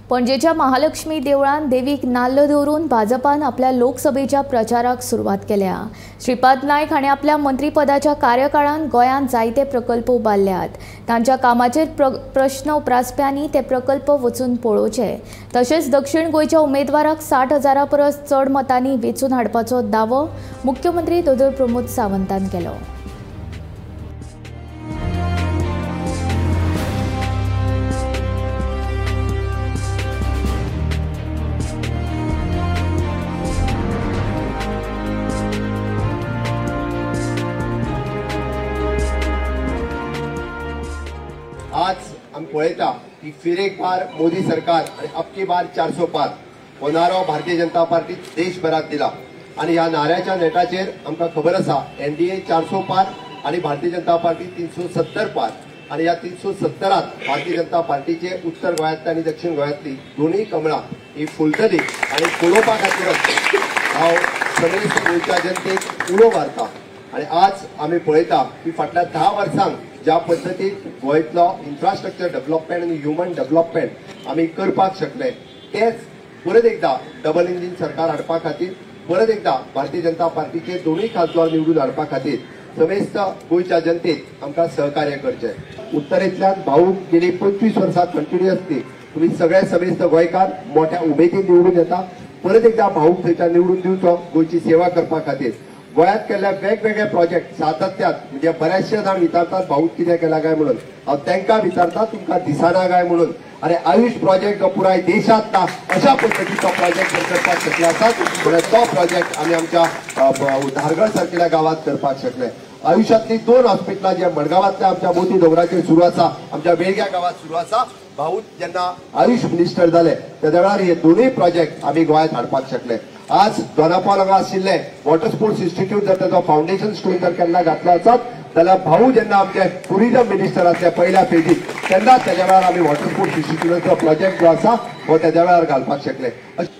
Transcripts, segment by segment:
पणजेच्या महालक्ष्मी देवळान देवीक नाल्ल दवरून भाजपान आपल्या लोकसभेच्या प्रचाराक सुरवात केल्या। श्रीपाद नायक हांणी आपल्या मंत्रीपदाच्या कार्यकाळांत गोंयांत जायते प्रकल्प उबारल्यात। तांच्या कामाचेर प्रश्न उप्रासप्यांनी ते प्रकल्प वचून पळोवचे। तशेंच दक्षिण गोंयच्या उमेदवाराक 60,000 परस चड मतांनी वेंचून हाडपाचो दावो मुख्यमंत्री दोतोर प्रमोद सावंतान केलो। आज आमी पळयता की फिर एक बार मोदी सरकार आणि अबकी बार 400 पार हो नारो भारतीय जनता पार्टी देशभरात दिला आणि ह्या नाऱ्याच्या नेटाचेर आमकां खबर आसा एनडीए 400 पार आणि भारतीय जनता पार्टी 370 पार आणि ह्या 370त भारतीय जनता पार्टीचे उत्तर गोंयांतली आनी दक्षिण गोंयांतली दोनूय कमळां ही फुलतली आणि फुलोवपा खातीरच हांव समेस्त गोंयच्या जनतेक उलो मारता। आणि आज आमी पळयता की फाटल्या 10 वर्सांक ज्या पद्दतीन गोंयतलो इन्फ्रास्ट्रक्चर डेव्हलपमेंट आनी ह्युमन डेव्हलपमेंट आमी करपाक शकले तेच परत एकदा डबल इंजीन सरकार हाडपा खातीर परत एकदा भारतीय जनता पार्टीचे दोनूय खासदार निवडून हाडपा खातीर समेस्त गोंयच्या जनतेक आमकां सहकार्य करचें। उत्तरेंतल्यान भाऊ गेली 25 वर्सां कंटिन्युअसली तुमी सगळे समेस्त गोंयकार मोठ्या उमेदीन निवडून येता। परत एकदा भाऊक थंयच्यान निवडून दिवचो गोंयची सेवा करपा खातीर। गोंयांत केल्ल्या वेगवेगळे प्रोजेक्ट सातत्यात म्हणजे बऱ्याचशे जाण विचारतात भाऊ कितें केला काय म्हणून, हांव तांकां विचारता तुमकां दिसना काय म्हणून। आनी आयुष प्रोजेक्ट जो पुराय देशांत ना अशा पद्दतीचो प्रोजेक्ट जर करपाक शकले आसात जाल्यार तो प्रोजेक्ट आमी आमच्या धारगळ सारकेल्या गांवांत करपाक शकले। आयुषांतली 2 हॉस्पिटलां जे मडगांवांतल्या आमच्या मोती दोंगराचेर सुरू आसा, आमच्या वेळग्या गांवांत सुरू आसा। भाऊ जेन्ना आयुष मिनिस्टर जाले तेद्या वेळार हे दोनूय प्रोजेक्ट आमी गोंयांत हाडपाक शकले। आज दोनापावल हांगा आशिल्ले वॉटर स्पोर्ट्स इन्स्टिट्यूट जर ताचो फावंडेशन स्टोन जर केन्ना घातलो आसत जाल्यार भाऊ जेन्ना आमचे टुरिजम मिनिस्टर आसले पयल्या फेजीत तेन्ना तेज्या वेळार आमी वॉटर स्पोर्ट्स इन्स्टिट्यूटाचो प्रोजेक्ट जो आसा हो तेज्या वेळार घालपाक शकले।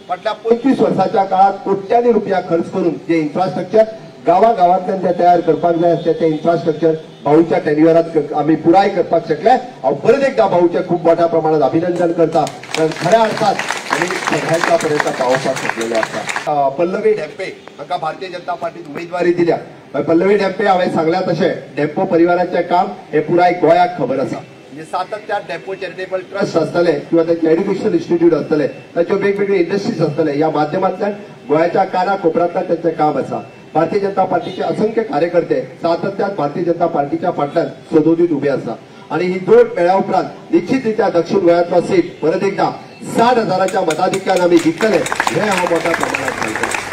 फाटल्या 25 वर्साच्या काळात कोट्यांनी रुपया खर्च करून जे इन्फ्रास्ट्रक्चर गांवा गांवांतल्यान जे तयार करपाक जाय आसलें तें इन्फ्रास्ट्रक्चर भाऊच्या टेन्युअरात आमी पुराय करपाक शकले। हांव परत एकदा भाऊचें खूब मोठ्या प्रमाणात अभिनंदन करता, कारण खऱ्या अर्थात आमी सगळ्यांच्या पर्यंत पावोवपाक शकलेले आसा। पल्लवी ढेंपे हांकां भारतीय जनता पार्टीन उमेदवारी दिल्या। पल्लवी ढेंपे हांवें सांगल्या तशें ढेंपो परिवाराचें काम हें पुराय गोंयाक खबर आसा। म्हणजे सातत्यान ढेंपो चॅरिटेबल ट्रस्ट आसतले किंवा तांचे एड्युकेशनल इन्स्टिट्यूट आसतले, तांच्यो वेगवेगळे इंडस्ट्रीज आसतले, ह्या माध्यमांतल्यान गोंयाच्या काना कोपऱ्यांतल्यान तांचें काम आसा। भारतीय जनता पार्टीचे असंख्य कार्यकर्ते सातत्यान भारतीय जनता पार्टीच्या फाटल्यान सदोदीत उबे आसा आणि ही जोड मेळ्या उपरांत निश्चित रित्या दक्षिण गोंयांतलो सीट परत एकदा 60,000च्या मताधिक्यान आमी जिखतले हें हांव मोठ्या प्रमाणात सांगता।